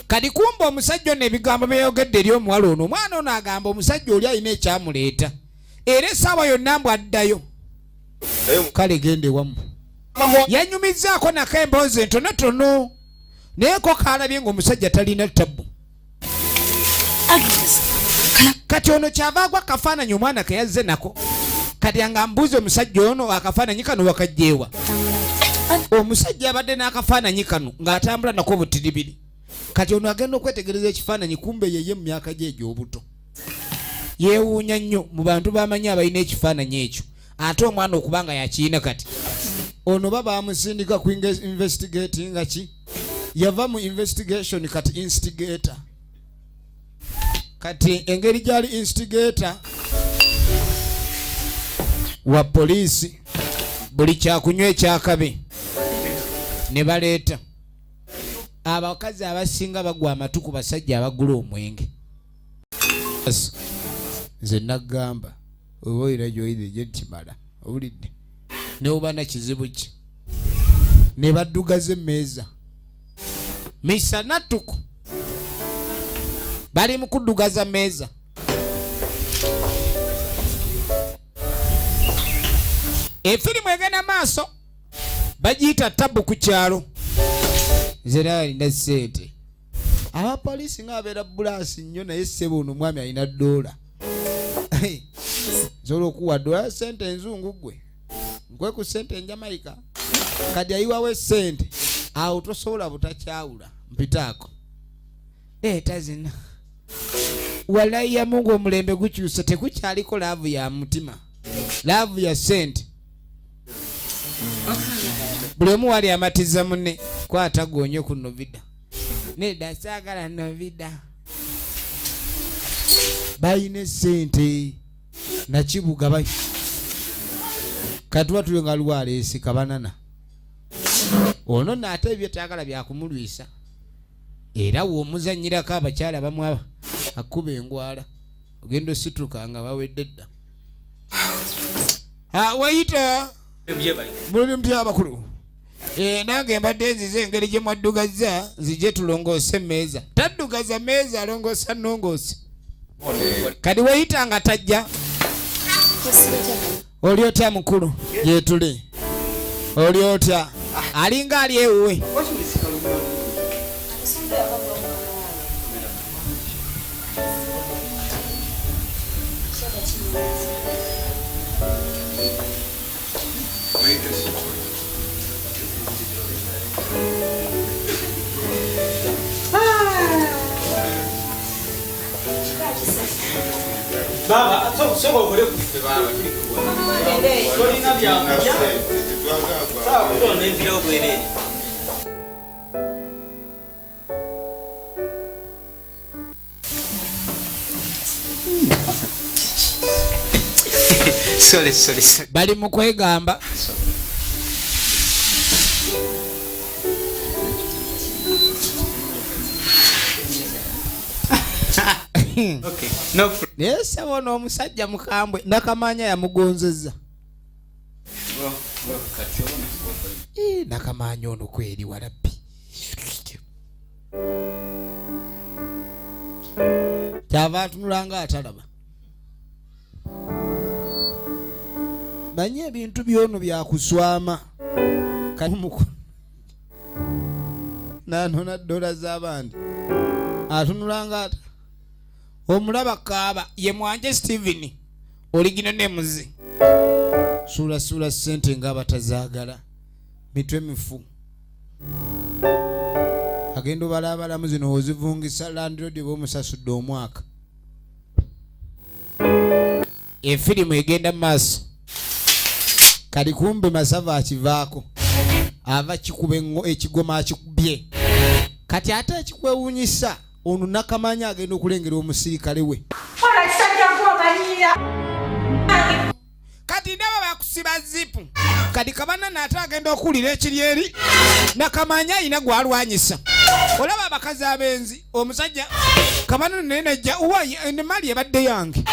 Kati kumbe omusajja ono ebigambo byeyogedde eri omuwala ono omwana ono agamba omusajja oli alina ekyamuleeta era essaawa yonna mbw addayo. Kale genda ewamu. Yanyumizzaako nako emboozi entonotono naye ko kaalabye ng'omusajja talina tabbu. Kati ono kyava agwa akafaananyi omwana ke yazze nako. Kati nga mbuuza omusajja ono akafaananyi kano wakajjeewa. Omusajja abadde n'akafaananyi kano ng'atambula nako butiribiri. Kati ono agenda okwetegereza ekifaananyi kumbe yeye mu myaka gye egy'obuto. Yeewuunya nnyo mu bantu bamanyi abalina ekifaananyi ekyo. Ate omwana okuba nga yakiyina kati. Ono baba bamusindika ku investigating nga ki? Yava mu investigation kati instigator. Kati engeri gy'ali instigator wa poliisi buli kyakunywa ekyakabi ne baleeta. Abakazi abasinga bagwa amatu ku basajja abagula omwenge. Nze nagamba oba oyina gy'oyina gye ntimala owulidde ne oba na kizibu ki ne baddugaza emmeeza misana ttuku bali mu kuddugaza mmeeza. Efirimu egenda maaso bagiyita tabu ku kyalo. Nze naye alina ssente. Abapoliisi nga babeera bulaasi nnyo naye ssebo ono omwami alina ddoola. Nsobola okuwa ddoola ssente enzungu ggwe. Nkwe ku ssente enjamaika. Kati ayiwawo essente. Awo tosobola butakyawula. Mpitaako. Leeta zino. Walayi ya Mungu omulembe gukyuse tekukyaliko laavu ya mutima. Laavu ya ssente. Buli omu wali amatiza munne kwata gonye ku Novida. Nedda saagala Novida. Balina essente nakibuga bayi. Katuba tuli nga lwaleesi kabanana. Ono nno ate ebyo tayagala byakumulwisa. Era w'omuzannyirako abakyala bamu akuba engwala. Ogenda osituka nga bawedde dda. Wayita. Muli mutya abakulu? Nange mbadde nzize engeri gye mwaddugazza nzije tulongoose emmeeza. Taddugaza mmeeza alongoosa nnongoose. Kati weyita nga tajja. Oli otya mukulu? Gyetuli. Oli otya? Alinga ali ewuwe. Baba, soka okole ku ffe baba tuli tolina byakulya. Sawa kutonda envira obwereere. Sorry, sorry, sorry. Bali mu kwegamba. Okay. No. Naye ssebo ono omusajja mukambwe Nakamanya yamugonzezza. Nakamanya ono kweri walabbi. Kyava atunula nga atalaba. Manye ebintu byono byakuswama. Nanona dola z'abandi. Atunula nga ata. Omulaba kaaba ye Mwanje Steven oligino nemuzi. Sula sula ssente ng'abatazaagala. Mitwe mifu. Agenda obalaabalamu zino ozivungisa landlord b'omusasudde omwaka. Efirimu egenda mu maaso. Kali kumbe Masava akivaako. Ava kikuba ekigoma akikubye. Kati ate ekikwewuunyisa ono Nakamanya agenda okulengera omusirikale we. Kati ndaba bakusiba zipu. Kati kabana n'ate agenda okuwulira ekiri eri. Nakamanya ayina gw'alwanyisa. Olaba abakazi abenzi omusajja kabana naye najja uwa ne mali ebadde yange.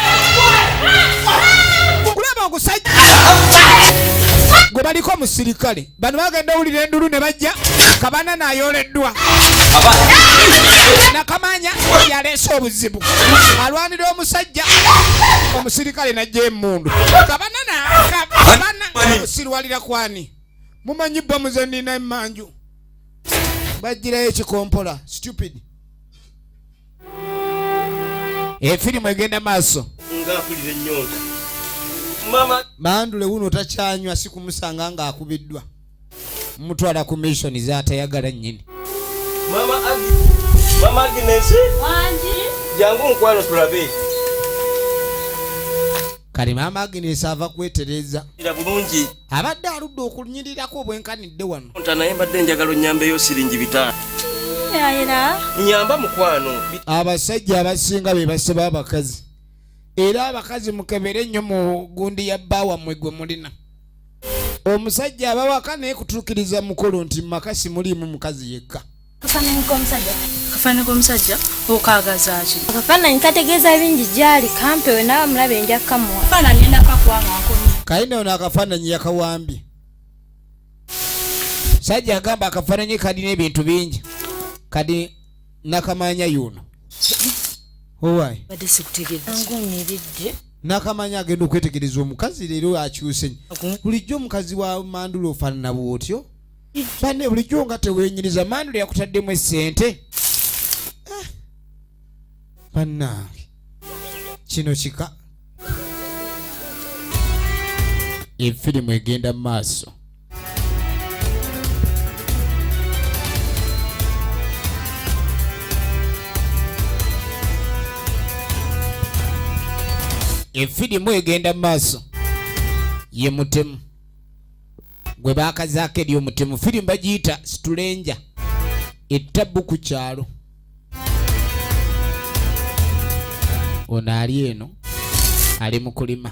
Kulaba ogusajja gwe baliko omusirikale. Bano bagenda owulira endulu ne bajja kabana n'ayoleddwa. Nakamanya yaleese obuzibu. Alwanira omusajja omusirikale n'ajja emmundu. Kabana kabana osirwalira kwani? Mumanyi bbomu ze nnina emmanju. Bagirayo ekikompola stupid. Efirimu egenda maaso. Ng'akulira ennyonta. Mama Mandule wuno takyanywa si kumusanga ng'akubiddwa. Mutwala ku mission z'atayagala nnyini. Mama Agnes. Wangi. Jangu nkwano tulabe. Kale Mama Agnes ava kwetereza. Ira bulungi. Abadde aludde okunyirirako obwenkanidde wano. Nta naye mbadde njagala onnyambeyo siringi 5. Era. Nnyamba mukwano. Abasajja abasinga be basaba abakazi. Era abakazi mukebere nnyo mu gundi ya bba wammwe gwe mulina. Omusajja aba waka naye kutuukiriza mukolo nti mu maka simuliimu mukazi yekka. Akafaananyi k'omusajja. Akafaananyi k'omusajja okaagaza ki? Akafaananyi kategeeza bingi gy'ali, kampewe naawe mulabe nja kukamuwa. Akafaananyi ngenda kukakuwa nga nkomye. Kayina ono akafaananyi yakawambye. Sajja agamba akafaananyi kalina ebintu bingi. Kadi Nakamanya yuno. Owai. Badde sikutegedde. Angumiridde. Nakamanya agenda okwetegereza omukazi leero akyuse. Bulijjo omukazi wa Mandula ofaanana bw'otyo. Banne bulijjo nga teweenyiriza Mandula yakutaddemu essente. Bannange. Kino kika. Efirimu egenda mu maaso. Efirimu egenda mu maaso. Ye mutemu. Gwe baakazaako eri omutemu. Firimu bagiyita Stranger. Ettabu ku kyalo. Ono ali eno ali mu kulima.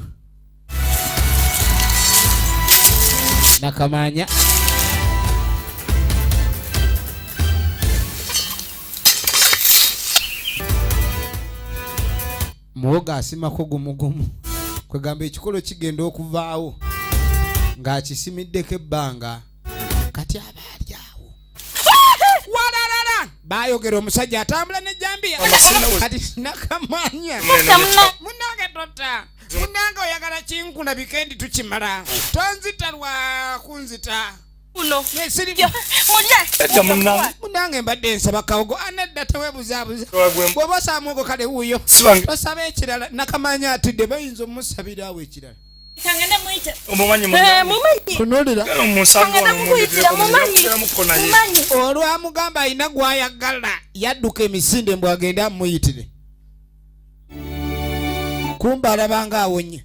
Nakamanya muwogo asimako gumugumu. Kwegamba ekikolo kigenda okuvaawo ng'akisimiddeko ebbanga. Kati aba ali awo. Walalala! Baayogera omusajja atambula n'ejjambiya. Kati Nakamanya. Munnange tota. Munnange oyagala kinkulabike ndi tukimala. Tonzita lwa kunzita. Uno. Munnange mbadde nsaba kawogo. Anadda teweebuzaabuza. Bw'oba osaba muwogo kale wuuyo. Tosaba ekirala. Nakamanya atidde bayinza omusabira awo ekirala. Tunuulira. Olwamugamba alina gw'ayagala yadduka emisinde mbu agende amuyitire. Kumba alabanga awonye.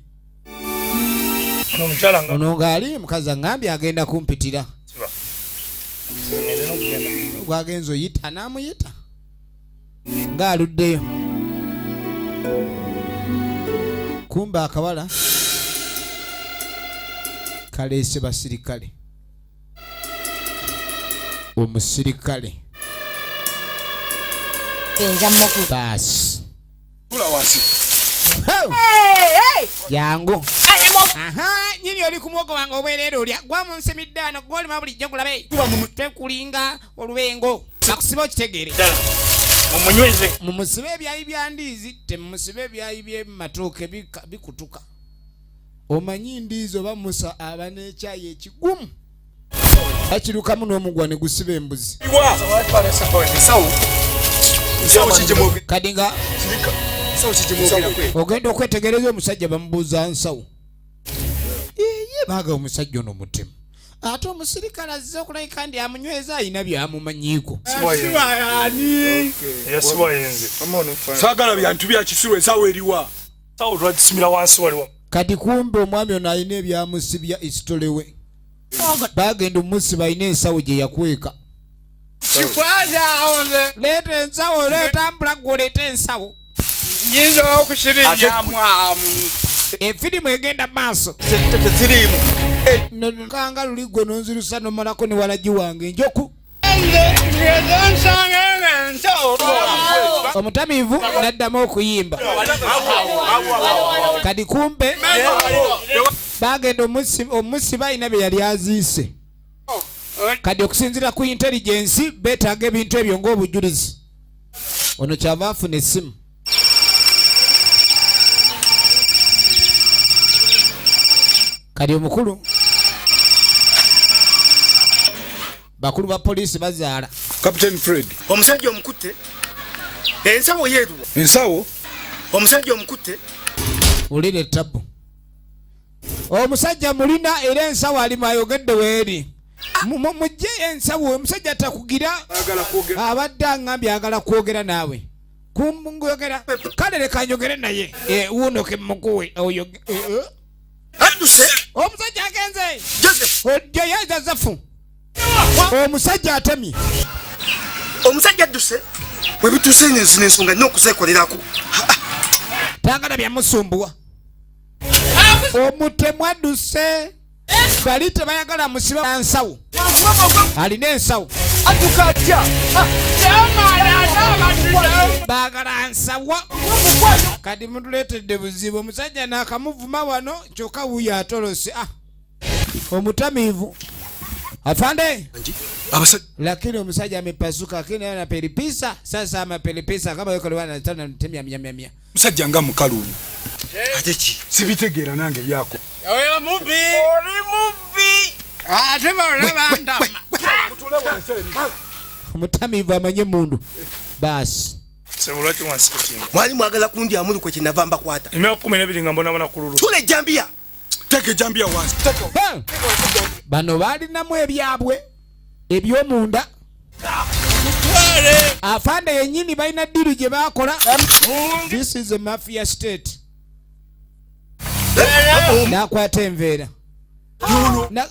Ono ng'ali mukazi aŋŋambye agenda kumpitira. Gwagenza oyita n'amuyita ng'aluddeyo. Kumba akawala kaleese basirikale. Omusirikale. Baasi. Jangu. Aha, nyini oli ku muwogo wange obwereere olya. Gwa mu nsimidde wano, gw'olima bulijjo gulabe. Tekulinga olubengo. Bakusiba okitegeere. Mumunyweze. Mumusibe ebyayi bya ndiizi, temumusibe ebyayi by'ematooke bikutuka. Omanyi ndiizi oba Musa aba n'ekyayi ekigumu. Bakirukamu n'omugwa ne gusiba embuzi. Kadi nga ogenda okwetegereza omusajja bamubuuza nsawo. Ye baaga omusajja ono mutemu. Ate omusirikale azze okulabika ndi amunyweza alina by'amumanyiiko. Saagala byantu bya kisiru ensawo eriwa. Kati kumbe omwami ono alina ebyamusibya isitolewe. Bagenda omusiba alina ensawo gye yakweka. Leeta ensawo, leeta mbula gwe oleeta ensawo. Nyinza okusirinyamwamu. Efirimu egenda maaso. Kanga luli gwe nonzirusa nomalako ne walagi wange njoku. Omutamiivu n'addamu okuyimba. Kati kumbe bagenda omusiba alina bye yali aziise. Kati okusinziira ku intelligence beetaaga ebintu ebyo ng'obujulizi. Ono kyava afuna essimu. Kati omukulu bakulu ba poliisi bazaala. Captain Fred. Omusajja omukutte. Ensawo yeeruwa. Ensawo? Omusajja omukutte. Wulira ettabu. Omusajja mulina era ensawo alimu ayogedde weeri. Mujje ensawo omusajja takugira abadde aŋŋambye ayagala kwogera naawe. Kumuyogera kale leka njogere naye. Wuuno ke mukuwe oyo. Adduse. Omusajja agenze. Joseph. Ojja ye Joseph. Omusajja atemye. Omusajja adduse. Bwe bituuse zino ensonga nnina okuzeekolerako. Tangana byamusumbuwa. Omutemu adduse. Bali tebayagala musiba nsawo. Alina ensawo. Adduka atya? Baagala nsawo. Kati mutuleetedde buzibu. Omusajja n'akamuvuma wano kyokka wuuyo atolose. Omutamiivu. Afande. Lakini omusajja amepasuka lakini anapelipisa. Sasa amapelipisa kama yuko lwana tana mtemya mia mia mia. Musajja nga mukalu. Ate ki? Sibitegeera nange byako. Oyo mubbi. Oli mubbi. Ate balaba ndama. Omutamiivu amanye mundu. Basi. Sebulaki wansikitinga. Mwali mwagala kundi amuli kwe kinava mbakwata. Emyaka 12 nga mbonabona ku lulu. Tula ejjambiya. Teeka ejjambiya wansi. Bano balinamu ebyabwe eby'omunda. Afande yennyini balina ddiiru gye baakola. This is a mafia state. N'akwata enveera.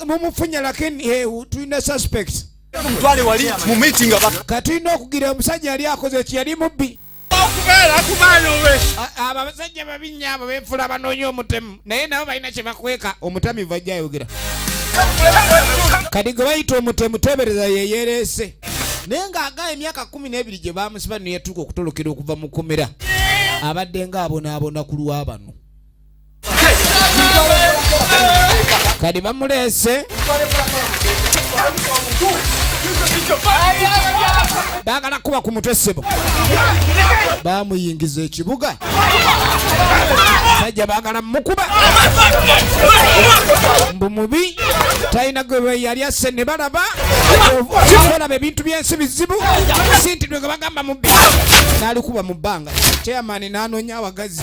Mumufunya lakini tulina suspect. Mutwale wali mu meeting aba. Kati tulina okugira omusajja yali akoze eki yali mubbi. Okubeera ku baana be. Abo abasajja babi nnyo abo beefula banoonya omutemu. Naye nabo balina kye bakweka. Omutamiivu ajja ayogera. Kati gwe bayita omutemu teebereza ye yeereese. Naye ng'agaba emyaka 12 gye baamusiba ne yatuuka okutolokera okuva mu kkomera. Abadde ng'abonaabona ku lwa bano. Kati bamuleese. Baagala kuba ku mutwe ssebo. Baamuyingiza ekibuga. Sajja baagala mukuba. Mbu mubi talina gwe yali asse ne balaba. Balaba ebintu by'ensi bizibu. Si nti gwe bagamba mubbi. N'alikuba mu bbanga. Chairman n'anoonya awagazi.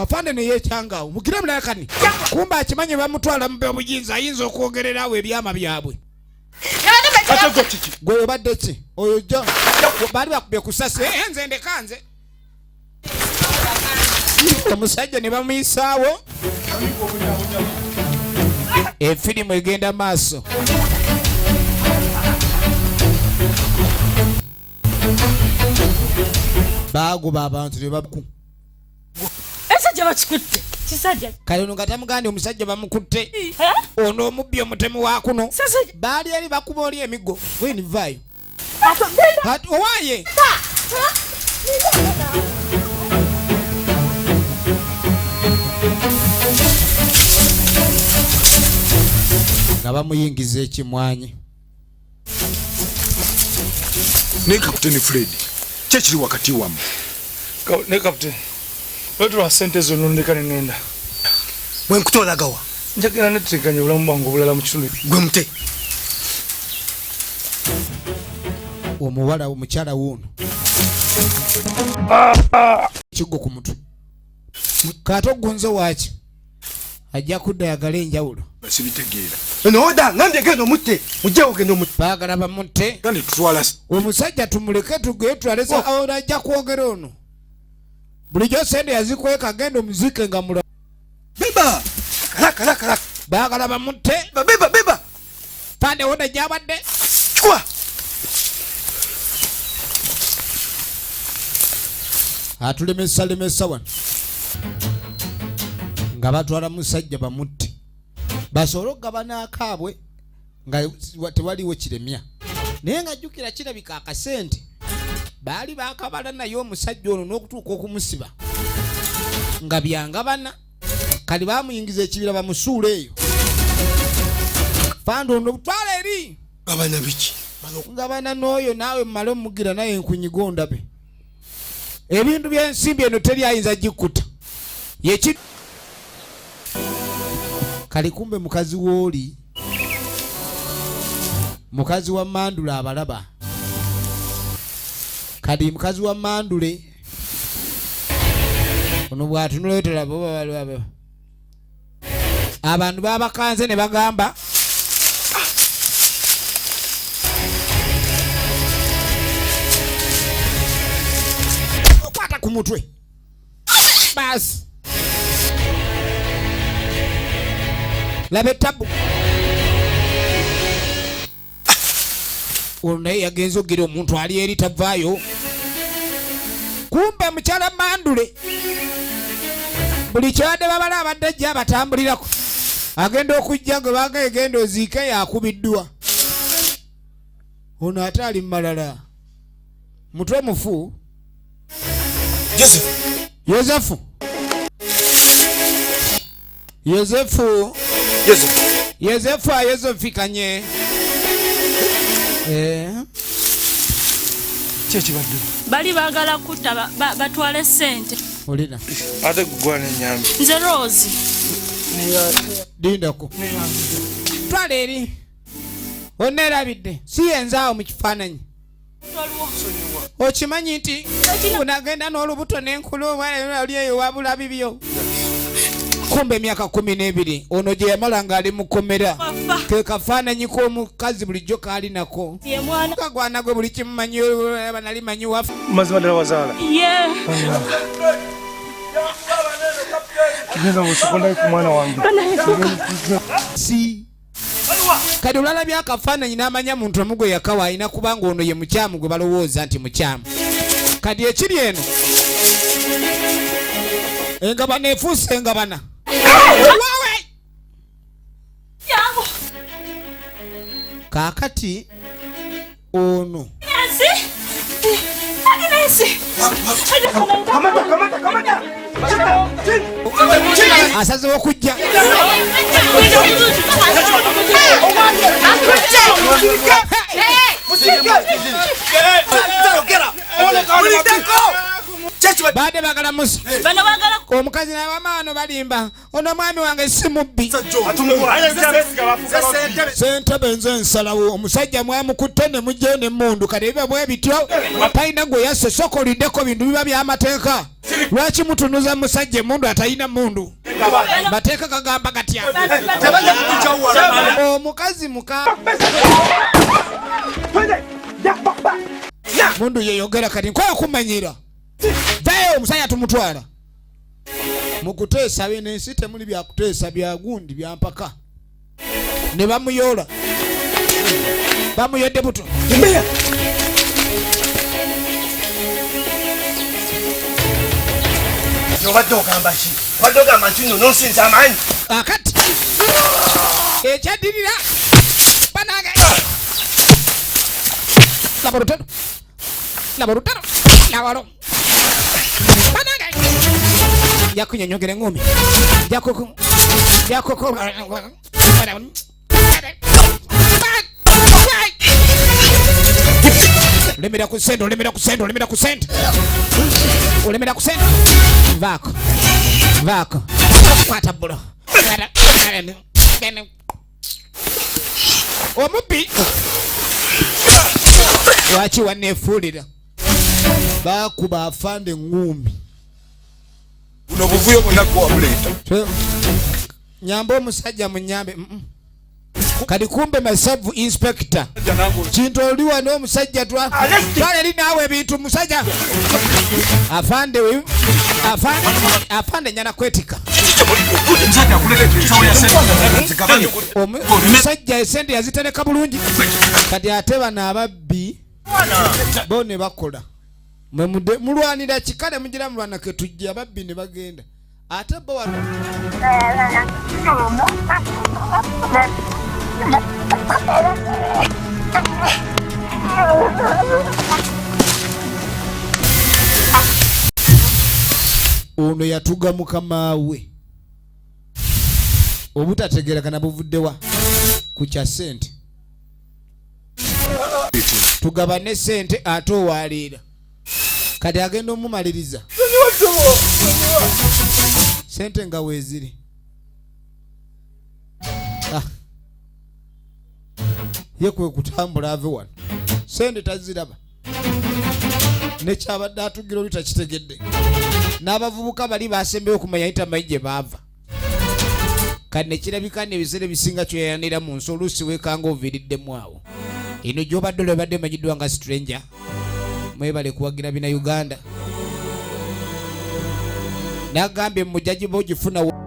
Afande ne yeekyangaawo. Mugire mulakani. Kumbe akimanye bamutwala mu obuyinza ayinza okwogerera awo ebyama byabwe. Gwe obadde ki? Oyo jo baali bakubye ku ssasi. Eh, nze ndeka nze. Omusajja ne bamuyisaawo. Efirimu egenda maaso. Baagoba abantu ne baku. Ekisajja bakikutte. Kisajja. Kale ono nga tamugambye omusajja bamukutte. Ono omubbi omutemu wa kuno. Baali eri bakuba oli emiggo. Wini vaayo. Ati owaye. Nga bamuyingiza ekimwanyi. Ne Kapiteni Fred, kyekiri wakati wammwe? Ne Kapiteni, lwetulwa ssente zonna ondeka ne ŋŋenda. Bwe nkutolagawa? Njagala neteteganya obulamu bwange obulala mu kitundu. Gwe mute. Omuwala omukyala wuuno. Kiggo ku mutwe. Kaate ogunze waaki? Ajja kudda ayagale enjawulo. Sibitegeera. Eno oda ngambye genda omutte, mujjewo genda omutte. Baagala bamutte. Gandi tutwala. Omusajja tumuleke tugende tutwale ono ajja kwogera ono. Bulijjo ssente yazikweka genda omuzike nga mulamu. Beba! Kalaka, kalaka, kalaka. Baagala bamutte. Beba, beba. Pande wona gy'abadde. Chukua. Atulemesa lemesa wano. Nga batwala musajja bamutte. Basobole okugabana akaabwe nga tewaliwo kiremya. Naye nga jjukira kirabika akasente baali baakabala naye omusajja ono n'okutuuka okumusiba nga byangabana. Kali baamuyingiza ekibira bamusuula eyo. Fando ono twala eri. Gabana biki? Ngabana n'oyo naawe mmale omugira naye nkunyiga ondabe. Ebintu by'ensimbi eno teri ayinza gikuta. Yeki kali kumbe mukazi w'oli mukazi wa Mandule abalaba. Kali mukazi wa Mandule ono bw'atunula tolaba oba balaba. Abantu babakanze ne bagamba okwata ku mutwe. Basi. Laba ettabu. Ono naye yagenze okugira omuntu ali eri tavaayo. Kumbe mukyala Mandule buli kyabadde babala abadde ajja abatambulirako. Agenda okujja gwe baagaye genda oziike yakubiddwa. Ono ate ali malala. Mutwe mufu. Yosefu. Yosefu. Yosefu ayosefikanye. Kyekibadde. Bali baagala kutta batwale ssente. Olina. Ate gugwana ennyambi. Nze Rose. Lindako. Twala eri. Oneerabidde. Si yenze awo mu kifaananyi. Okimanyi nti unagenda n'olubuto n'enkulu omwana oli eyo wabula bibyo. Kumbe emyaka 12 ono gye yamala ng'ali mu kkomera. Ke kafaananyi k'omukazi bulijjo kaali nako. Kagwana gwe buli kimumanyi nali manyi wafa. Mazima ddala wazaala. Ye. Tugenda mu sekondari ku mwana wange. Si. Kati olala akafaananyi n'amanya muntu omu gwe yakawa alina kubanga ono ye mukyamu gwe balowooza nti mukyamu. Kati ekiri eno engabana efuuse engabana. Wawe! Kaakati ono asazeewo okujja. Baade bagala musa. Omukazi n'abamaano balimba. Ono mwami wange si mubbi. Ssentebe nze nsalawo. Omusajja mwamukutte ne mujjayo n'emmundu. Kati biba bwe bityo talina gwe yasse. Sooka oliddeko bintu biba by'amateeka. Lwaki mutunuza musajja emundu atalina mundu? Mateeka gagamba gatya? Omukazi muka mundu yeyogera kati nkola kumanyira. Vayo omusajja tumutwala. Mu kuteesa bino ensi temuli byakuteesa bya gundi bya mpaka. Ne bamuyoola. Bamuyodde buto. Obadde ogamba ki? Obadde ogamba nti nno nonsinza amaanyi. Akati ekyaddirira banange laba olutalo, laba olutalo, laba banange nja kunyonyogera engumi njakuku olemera ku sente, olemera ku sente, olemera ku sente, olemera ku sente. Vaako, vaako, kwata bulo omubbi. Lwaki waneefuulira? Baakuba afande eŋŋumbi. Buno obuvuyo bwonna gwabuleeta. Nyamba omusajja, munyambe. Kati kumbe Masavu inspector kintu oli wano omusajja twala eri naawe ebintu musajja afande we afande afande nyana kwetika omusajja esente yazitereka bulungi. Kati ate bano ababbi bo ne bakola mwe mulwanira kikale mugira mulwana ketujja ababbi ne bagenda ate bo wano ono yatuga mukama we obutategerekana buvuddewa ku kya ssente. Tugabane ssente ate owaliira kati agenda omumaliriza sente nga weeziri. Ah. Ye kwe kutambula ave wano, sente taziraba, nekyabadde atugira oli takitegedde. N'abavubuka bali basembeyo okumanya itamanyi gye baava. Kati nekirabika nebiseera ebisinga kyoyayanira mu nsi oluusi weekanga oviiriddemu awo. Eno gy'obadde olwebadde emanyiddwa nga Stranger. Mwebale kuwagira bina Uganda. Nagambye mujjaji bogifuna.